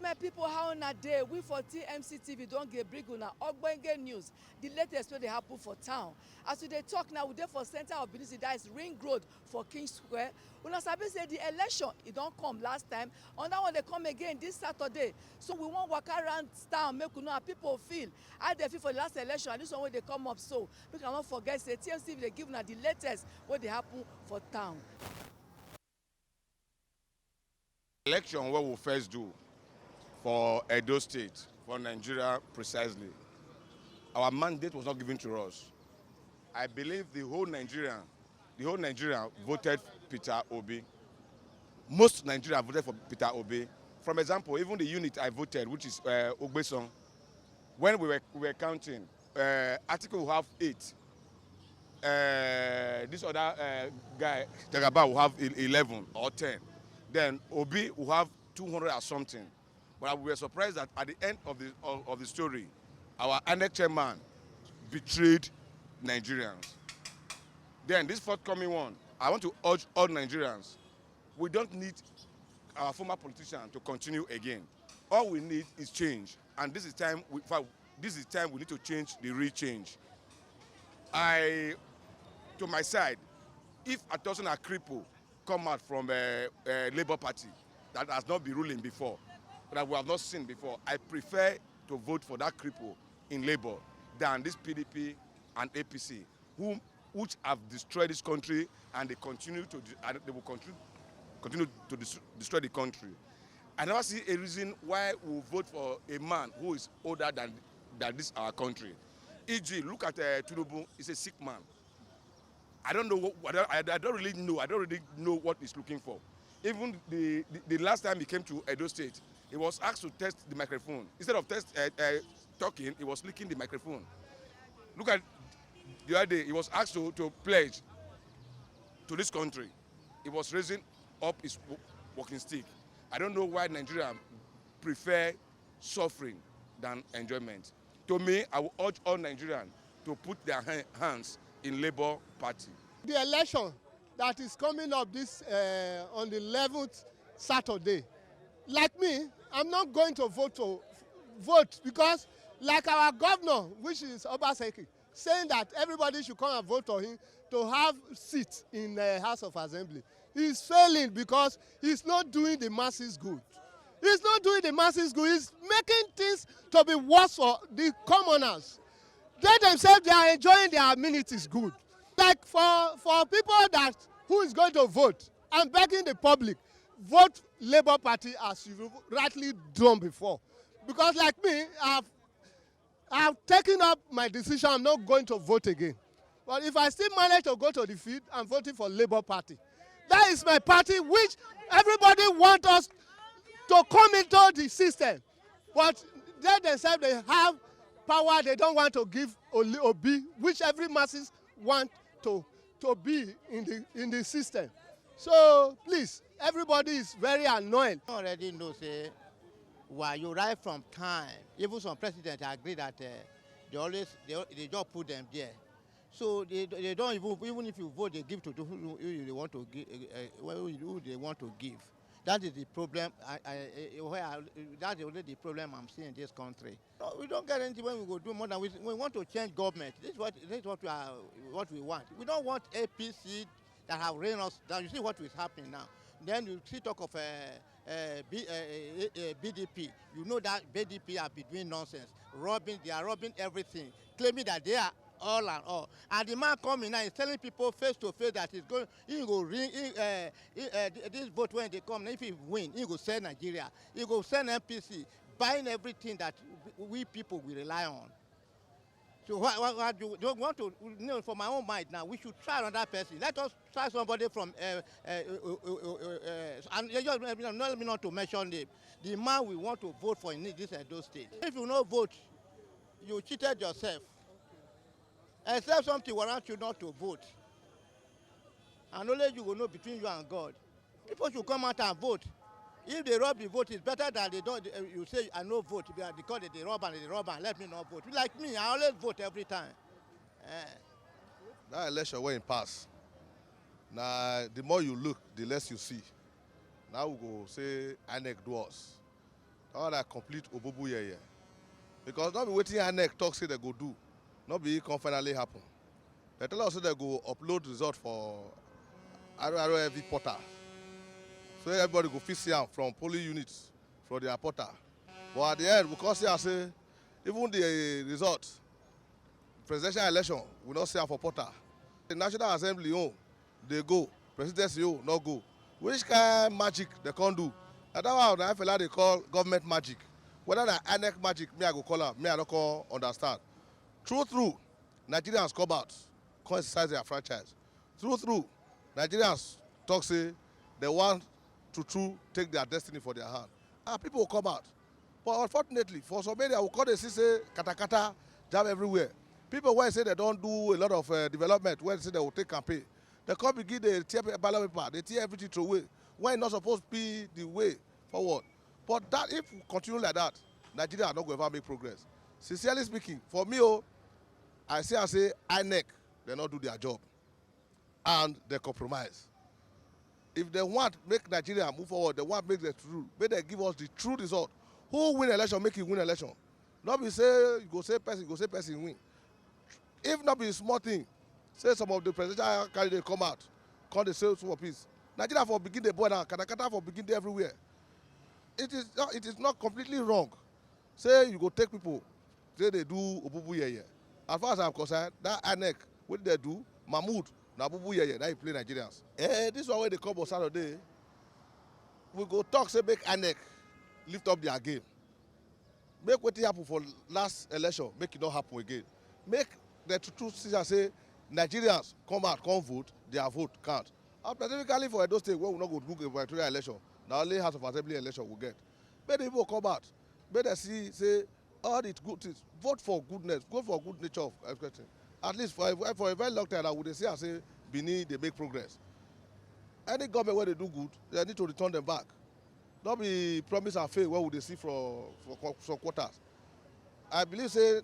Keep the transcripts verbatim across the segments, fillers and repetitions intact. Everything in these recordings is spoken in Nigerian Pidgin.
My people, how una dey? We for T M C T V don dey bring una ogbonge news, the latest wey dey happen for town. As we dey talk now, we dey for center of Benin City, that is Ring Road for King Square. Una sabi say the election, e don come last time, another one dey come again this Saturday. So we wan waka around town, make we know how people feel, how they feel for the last election, and this one wey dey come up so. Make una no forget say T M C T V dey give una the latest wey dey happen for town. Election wey we first do for Edo State, for Nigeria precisely, our mandate was not given to us. I believe the whole Nigeria, the whole Nigeria voted Peter Obi. Most Nigeria voted for Peter Obi. From example, even the unit I voted, which is uh, Ogbeson, when we were, we were counting, uh, Atiku will have eight. Uh, this other uh, guy, Jagaba, will have el- eleven or ten. Then Obi will have two hundred or something. But we were surprised that at the end of the, of, of the story, our INEC chairman betrayed Nigerians. Then this forthcoming one, I want to urge all Nigerians, we don't need our former politician to continue again. All we need is change, and this is time. We, in fact, this is time we need to change the real change. I, to my side, if Atosun Akripo come out from uh, uh, Labour Party that has not been ruling before, that we have not seen before, I prefer to vote for that cripple in Labour than this P D P and A P C, whom which have destroyed this country, and they continue to de- and they will continue continue to dis- destroy the country. I never see a reason why we will vote for a man who is older than than this our country. E G, look at uh, Tinubu. He's a sick man. I don't know what I don't, I don't really know. I don't really know what he's looking for. Even the, the, the last time he came to Edo State, he was asked to test the microphone. Instead of test uh, uh, talking, he was licking the microphone. Look at the other day, he was asked to, to pledge to this country. He was raising up his walking stick. I don't know why Nigeria prefer suffering than enjoyment. To me, I will urge all Nigerians to put their hands in Labour Party. The election that is coming up this uh, on the eleventh Saturday, like me, I'm not going to vote to vote because, like our governor, which is Obaseki, saying that everybody should come and vote for him to have seat in the House of Assembly. He's failing because he's not doing the masses good. He's not doing the masses good. He's making things to be worse for the commoners. They themselves, they are enjoying their amenities good. Like for for people that who is going to vote, I'm begging the public, vote Labour Party as you've rightly done before. Because like me, I've I've taken up my decision. I'm not going to vote again. But if I still manage to go to the field, I'm voting for Labour Party. That is my party, which everybody wants us to come into the system. But they themselves, they have power. They don't want to give Obi, which every masses want to to be in the in the system. So please, everybody is very annoyed. Already know say why you right from time. Even some presidents agree that uh, they always they, they just put them there. So they, they don't even even if you vote, they give to those who they want to give uh, who they want to give. That is the problem. I, I, where I, that's the only the problem I'm seeing in this country. No, we don't get anything when we go do more than we, we want to change government. This is what this is what we are what we want. We don't want A P C that have rained us down. You see what is happening now. Then you see talk of uh, uh, B, uh, uh, uh, B D P. You know that B D P are be doing nonsense, robbing. They are robbing everything, claiming that they are all and all. And the man coming now is telling people face to face that he's going, he go ring, he, uh, he, uh, this vote when they come. If he win, he go sell Nigeria. He go sell N P C, buying everything that we people we rely on. So what, what, what do you, do you want to, you know, for my own mind now, we should try another person. Let us try somebody from, uh, uh, uh, uh, uh, uh, and you just, uh, not, not to mention name. The man we want to vote for in this Edo State. If you no vote, you cheated yourself. Except something warrant you not to vote. And only you go know between you and God. People should come out and vote. If they rob the vote, it's better than they don't. Uh, you say I no vote because they, they rob and they rob and let me not vote. Like me, I always vote every time. Eh. That election wey e pass, na the more you look, the less you see. Now we go say INEC do us. All that complete obubu yeye. Because no be wetin INEC talk say dem go do, no be e come finally happen. Dem tell us say dem go upload result for R R F portal, so everybody go fit see am from polling units from their portal. But at the end, we come see am say even the result, presidential election, we no see am for portal. The National Assembly own dey go, presidency own no go. Which kind magic dem come do? Na that one na Fela dey call government magic. Whether na INEC magic, me I go call am, me I no come understand. True true, Nigerians come out, come exercise their franchise. True true, Nigerians talk say dem want to true take their destiny for their hand. And people come out. But unfortunately, for some area, we come dey see say katakata jam everywhere. People wey say dem don do a lot of uh, development, wey say dem go take campaign, dem come begin dey tear pa- ballot paper, dey tear everything throw away, when e no suppose be the way forward. But that, if we continue like that, Nigeria no go ever make progress. Sincerely speaking, for me, oh, I see am say INEC, dem no do their job and dem compromise. If dem want make Nigeria move forward, dem want make dem rule, make dem give us the true result. Who win election, make e win election. No be say you go say person, you go say person win. If no be small thing, say some of the presidential candidates come out, come dey say some of peace. Nigeria for begin dey boil down, katakata for begin dey everywhere. It is not, it is not completely wrong say you go take people say dey do obubu yeye. As far as I'm concerned, that INEC, wetin dem do, Mahmood, na obubu yeye, na e play Nigerians. Eh, this one wey dey come on Saturday, we go talk say make INEC lift up their game. Make wetin happen for last election, make e no happen again. Make dem true true see am say Nigerians come out, come vote, their vote count. And specifically for Edo State, where we no go do gubernatorial election, na only House of Assembly election we get. Make the people come out, make dem see say all the good things, vote for goodness, vote for good nature of everything. At least for a, for a very long time now, we dey see am say Benin dey make progress. Any government wey dey do good, dem need to return dem back. No be promise and fail wey we dey see for, for co- some quarters. I believe say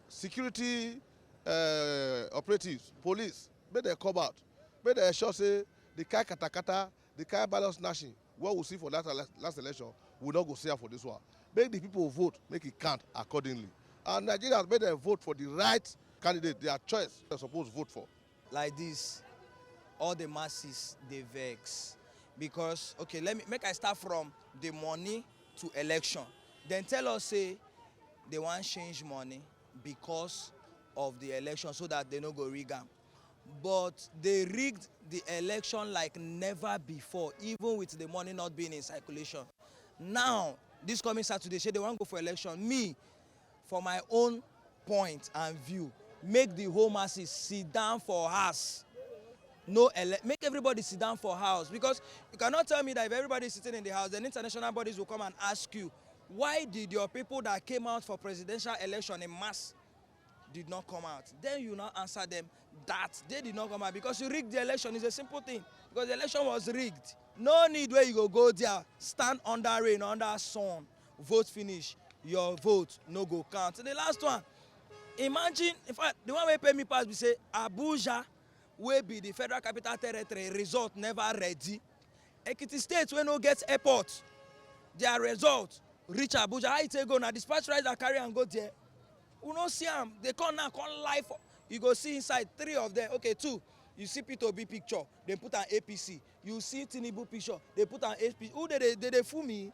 security uh, operatives, police, make dem come out, make dem ensure say the kind katakata, the kind ballot snatching wey we see for that ele- last election, we no go see am for this one. Make the people vote, make e count accordingly. And Nigerians, make dem vote for the right candidate, their choice, dem suppose vote for. Like this, all the masses dey vex because, okay, let me make I start from the money to election. Dem tell us say dem wan change money because of the election so that dem no go rig am. But dem rigged the election like never before, even with the money not being in circulation. Now, this coming Saturday, shey dem wan go for election? Me, for my own point and view, make the whole masses sit down for house. No ele- make everybody sit down for house, because you cannot tell me that if everybody is sitting in the house, then international bodies will come and ask you, why did your people that came out for presidential election in mass did not come out? Then you now answer them that they did not come out because you rigged the election. It's a simple thing, because the election was rigged. No need where you go go there, stand under rain, under sun, vote finish, your vote no go count. The last one, imagine, in fact, the one wey pay me pass be say Abuja, wey be the Federal Capital Territory, result never ready. Ekiti State, wey no get airport, their result reach Abuja. How e take go? Na dispatch rider carry am go there. We no see am. Dem come now, come live for, you go see inside three of them. Okay, two. You see Peter Obi picture, dem put am APC. You see Tinubu picture, dem put am APC. Who dey dey dey dey fool me?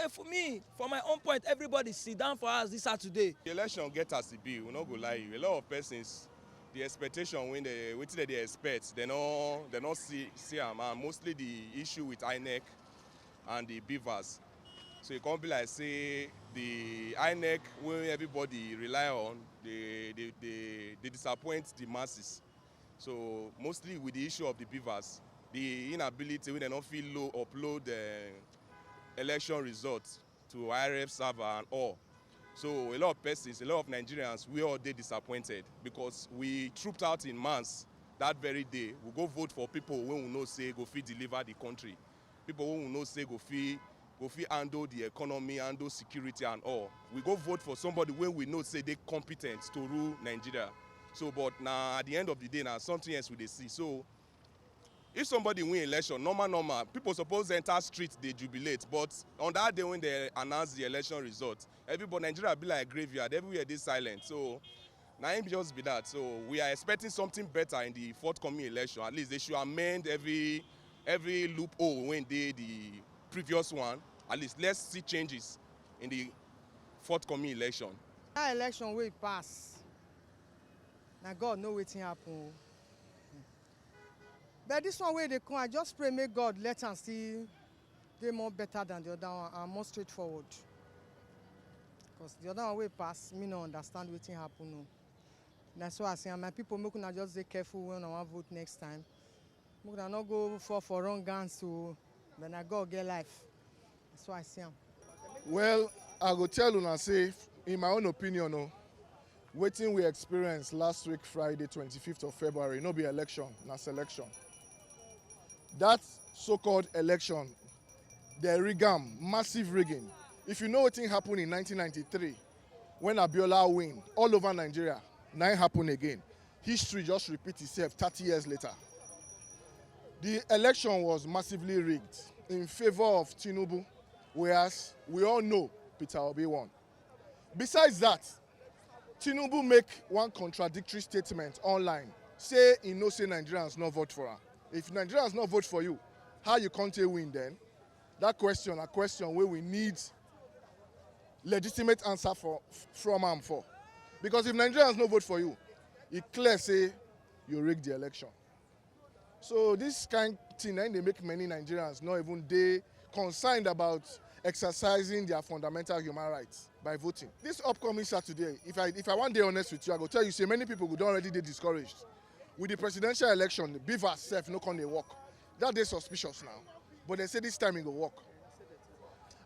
Eh, for me, for my own point, everybody sit down for house this Saturday. The election get as e be, we no go lie you. A lot of persons, the expectation wey dey, wetin dem dey expect, dem no, dem no see see am, and mostly the issue with INEC and the BVAS. So e come be like say the INEC wey everybody rely on dey dey dey dey disappoint the masses. So mostly with the issue of the BVAS, the inability wey dem no fit lo upload uh, election results to IRF server and all. So a lot of persons, a lot of Nigerians, we all dey disappointed because we trooped out in mass that very day. We go vote for people wey we know say go fit deliver the country, people wey we know say go fit go fit handle the economy, handle security and all. We go vote for somebody wey we know say dey competent to rule Nigeria. So, but na at the end of the day, na something else we dey see. So, If somebody win election, normal, normal, people suppose enter street, dey jubilate. But on that day when they announce the election result, everybody, Nigeria be like graveyard. Everywhere dey silent. So na im just be that. So we are expecting something better in the forthcoming election. At least they should amend every, every loophole wey dey the previous one. At least let's see changes in the forthcoming election. That election wey pass, na God know wetin happen o. But this one wey dey come, I just pray make God let am still dey more better than the other one and more straightforward. Because the other one wey pass, me no understand wetin happen o. Na so I say, and my people, make una just dey careful when una wan vote next time. Make una no go fall for wrong hands o. But na God get life. Na so I see am. Well, I go tell una say, in my own opinion o, wetin we experience last week, Friday, twenty-fifth of February, no be election, na selection. That so-called election, they rig am, massive rigging. If you know wetin happen in nineteen ninety-three, when Abiola win all over Nigeria, na im happen again. History just repeat itself thirty years later. The election was massively rigged in favor of Tinubu, whereas we all know Peter Obi won. Besides that, Tinubu make one contradictory statement online, say he know say Nigerians no vote for am. If Nigerians no vote for you, how you come take win then? That question, a question wey we need legitimate answer for, from am for. Because if Nigerians no vote for you, e clear say you rig the election. So this kind thing, eh, dey make many Nigerians no even dey concerned about exercising their fundamental human rights by voting. This upcoming Saturday, if I, if I wan dey honest with you, I go tell you say many people go don already dey discouraged. With the presidential election, BVAS sef no come dey work. That dey suspicious now. But they say this time e go work.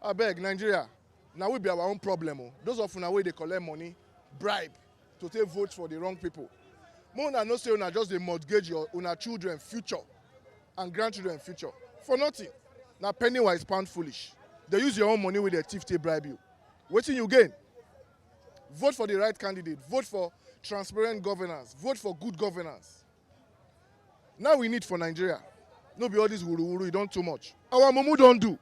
Abeg, Nigeria, na we be our own problem o. Those of una wey dey collect money, bribe to take vote for the wrong people, make una know say una just dey mortgage your, una children future and grandchildren future for nothing. Na penny wise, pound foolish. They use your own money wey they thief take bribe you. Wetin you gain? Vote for the right candidate. Vote for transparent governance. Vote for good governance. Now we need for Nigeria. No be all this wuru wuru, e don too much. Our mumu don do.